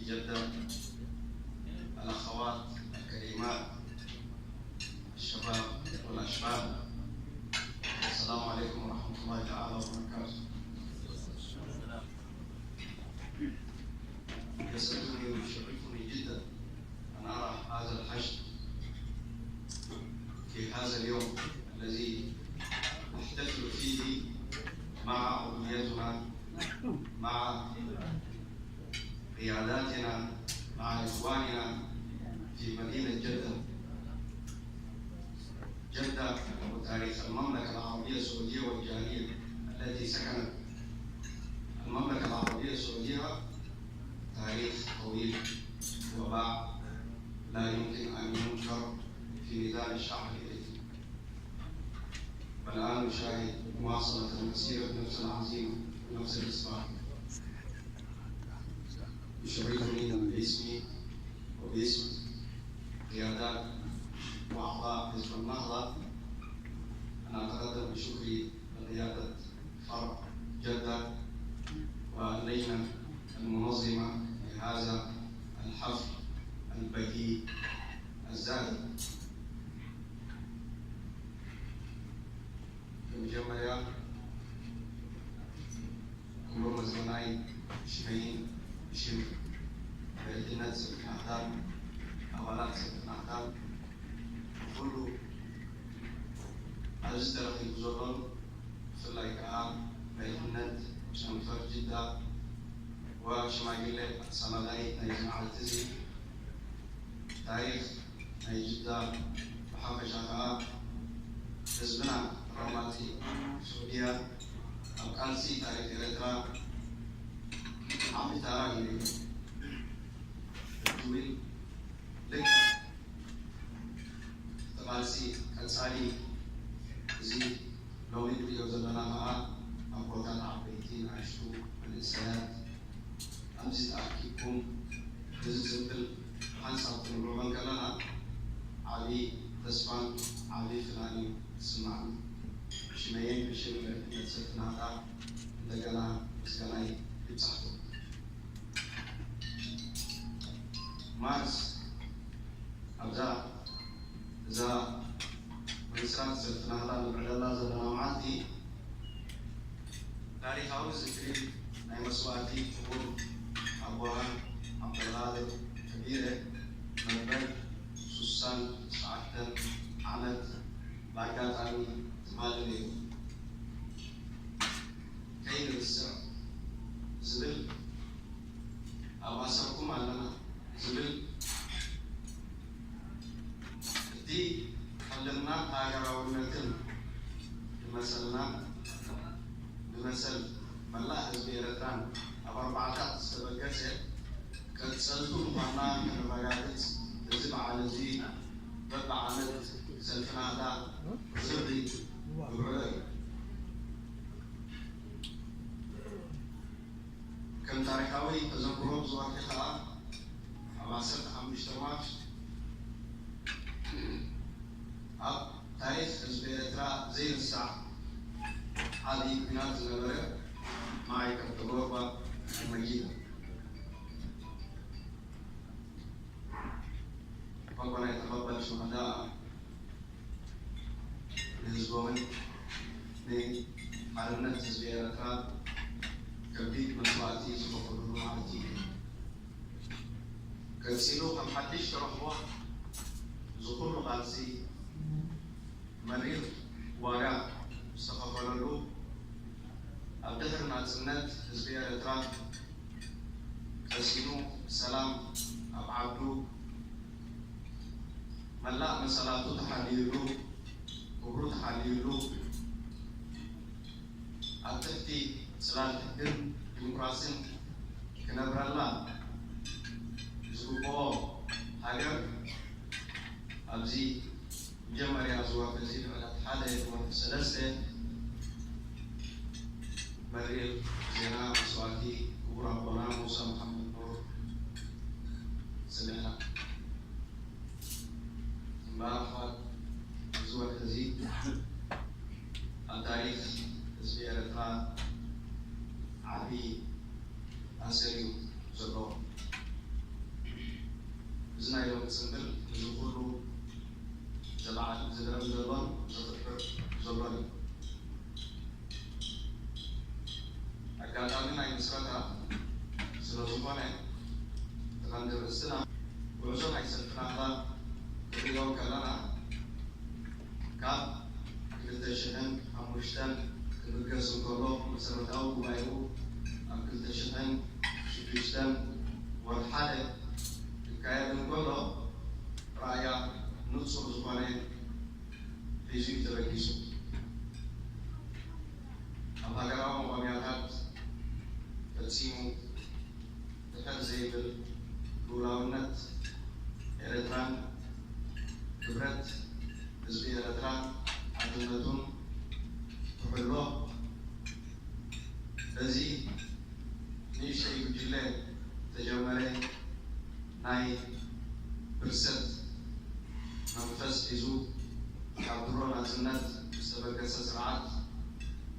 جدة، الأخوات الكريمات، الشباب والأشباب، السلام عليكم ورحمة الله تعالى وبركاته. يسعدني ويشرفني جدا أن أرى هذا الحشد في هذا اليوم الذي نحتفل فيه مع عضويتنا، مع قياداتنا، مع إخواننا في مدينة جدة. جدة وتاريخ المملكة العربية السعودية والجالية التي سكنت المملكة العربية السعودية تاريخ طويل وباع لا يمكن أن ينكر في ميدان الشعب الإريتري. والآن نشاهد مواصلة المسيرة بنفس العزيمة ونفس الإصرار. يشرفني باسمي وباسم قيادات وأعضاء حزب النهضة أن أتقدم بشكري لقيادة فرع جدة واللجنة المنظمة لهذا الحفل البهيج الزاهي. በመጀመርያ ክቡር መዝገናይ ሽመይን ብሽም መሪሕነት ሰልፊ ናህዳን ኣባላት ሰልፊ ናህዳን ኩሉ ኣብዚ ተረኺቡ ዘሎን ብፍላይ ከዓ መሪሕነት ጨንፈር ጅዳ ወሽማግለ ኣሰናዳኢት ናይዚ መዓልቲ እዚ ታሪኽ ናይ ጅዳ ብሓፈሻ ከዓ ህዝብና ተቐማጢ ሱዑድያ ኣብ ቃልሲ ታሪኽ ኤርትራ ዓቢ ተራ ነይሩ። ሕጂ እውን ልክዕ እቲ ቃልሲ ቀጻሊ እዚ ሎሚ ንሪኦ ዘለና ከዓ ኣቦታት ዓበይቲ ንኣሽቱ መንእሰያት ኣብዚ ተኣኪብኩም እዚ ጽምብል ሓንሳብ ክንብሎ ከለና ዓቢ ተስፋን ዓቢ ፍናን እዩ ዝስማዕኒ። ሽመየን ብሽም መሪሕነት ሰልፊ ናህዳ እንደገና ምስጋናይ ይብጻሕኩም። ማርስ ኣብዛ እዛ ብምስራት ሰልፊ ናህዳ ንብዕለላ ዘለና መዓልቲ ታሪኻዊ ዝክሪ ናይ መስዋእቲ ክቡር ኣቦና ዓብደልቓድር ከቢረ መበል ሱሳን ትሽዓተን ዓመት ብኣጋጣሚ ዝማልእ ነይሩ። ከይንርስዕ ዝብል ኣብ ኣሰርኩም ኣለና ዝብል እቲ ሕልምናን ሃገራውነትን ንመሰልና ንመሰል መላእ ህዝቢ ኤርትራን ኣብ ኣርባዕታት ዝተበገሰ ቀጸልቱ ምዃንና ከነረጋግጽ እዚ በዓል እዚ በብዓመት ሰልፍና እታ ዝኽሪ ግብርዑ እዩ። ከም ታሪኻዊ ተዘክሮ ዝወርሒ ከኣ ኣብ ዓሰርተ ሓሙሽተ ማርች ኣብ ታሪኽ ህዝቢ ኤርትራ ዘይርሳዕ ዓቢ ኲናት ዝነበረ ማዕከል ተጎርባ ኣብ መጊዳ። ربنا يتقبل شهداء ንህዝቦምን ንሓርነት ህዝቢ ኤርትራ ከቢድ መስዋእቲ ዝኸፈሉሉ መዓልቲ እዩ። ቀጺሉ ከም ሓድሽ ተረኽቦ እዚ ኩሉ ቃልሲ መሪር ዋጋ ዝተኸፈለሉ ኣብ ድሕሪ ናጽነት ህዝቢ ኤርትራ ቀሲኑ ብሰላም ኣብ ዓዱ መላእ መሰላቱ ተሓልዩሉ ክብሩ ተሓልዩሉ ኣብ ትሕቲ ጽላል ሕግን ዲሞክራሲን ክነብረላ ዝግብኦ ሃገር ኣብዚ መጀመርያ እዚ ወርሒ እዚ ብዕለት ሓደ ወርሒ ሰለስተ መሪር ዜና መስዋእቲ ክቡር ኣቦና ሙሳ መሓመድ ኑር ሰሚዕና። እምበኣር ኣሕዋት እዚ ወርሒ እዚ ኣብ ታሪኽ ህዝቢ ኤርትራ ዓቢ ኣሰር እዩ ዘለዎ። እዚ ናይ ሎሚ ጽምብል እዚ ኩሉ ዘበዓል ዝድረም ዘሎን ዘፍጥር ዘሎን እዩ። ኣጋጣሚ ናይ ምስረታ ስለ ዝኾነ፣ እቲ ቀንዲ ርእስና ጉዕዞ ናይ ሰልፍና ክንሪኦ ከለና፣ ካብ ክልተ ሽሕን ሓሙሽተን ክብገስ እንከሎ፣ መሰረታዊ ጉባኤኡ ኣብ ክልተ ሽሕን ሽዱሽተን ወርሒ ሓደ ክካየድ እንከሎ፣ ራእያ ንጹር ዝኾነ ሒዙ እዩ ተበጊሱ። ኣብ ሃገራዊ መቆምያታት ፈጺሙ ድሕር ዘይብል ልኡላውነት ኤርትራን ክብረት ህዝቢ ኤርትራን ሓድነቱን ክሕሎ፣ በዚ ንእሽተይ ጉጅለ ተጀመረ ናይ ብርሰት መንፈስ ሒዙ፣ ካብ ድሮ ናጽነት ዝተበገሰ ስርዓት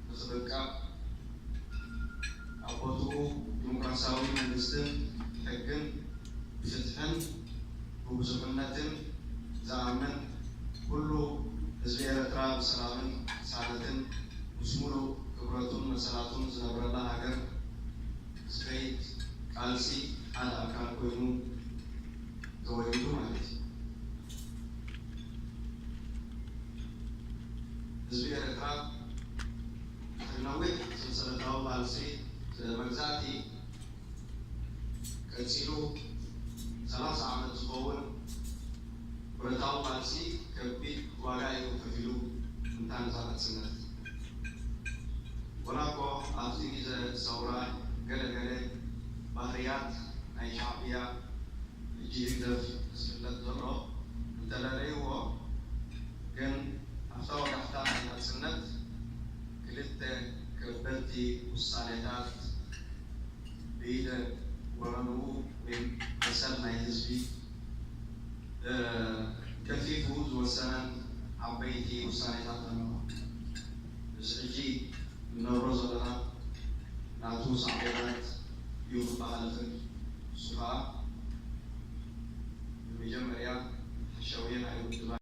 ንኽብቅዕ፣ ኣብ ቦትኡ ዲሞክራሲያዊ መንግስትን ሕግን ብፍትሕን ብብዙሕነትን ዝኣምን፣ ኩሉ ህዝቢ ኤርትራ ብሰላምን ቅሳነትን ምስ ሙሉእ ክብረቱን መሰላቱን ዝነብረላ ሃገር ዝኸይድ ቃልሲ ሓደ ኣካል ኮይኑ ተወሊዱ ማለት እዩ። ህዝቢ ኤርትራ ድሕሪ ነዊሕ ሰንሰለታዊ ቃልሲ ስለ መግዛእቲ ቀጺሉ ሰላሳ ዓመት ዝኸውን ብረታዊ ቃልሲ ከቢድ ዋጋ እዩ ከፊሉ እንታ ነጻ ናጽነት። ወላ እኮ ኣብዚ ግዜ ሰውራ ገለ ገለ ባህርያት ናይ ሻዕብያ ሕጂ ህግደፍ ዝፍለጥ ዘሎ እንተለለይዎ፣ ግን ኣብታ ወጋሕታ ናይ ናጽነት ክልተ ከበድቲ ውሳኔታት ብኢደ ወረንኡ ወይ መሰል ናይ ህዝቢ፣ እ፣ ገፊፉ ዝወሰነን ዓበይቲ ውሳኔታት ኣለዎ። እዚ ሕጂ እንነብሮ ዘለና ናቱ ሳዕቤናት እዩ ክበሃል ይኽእል። እሱ ከዓ ብመጀመርያ ሓሻውየ ናይ ውድባት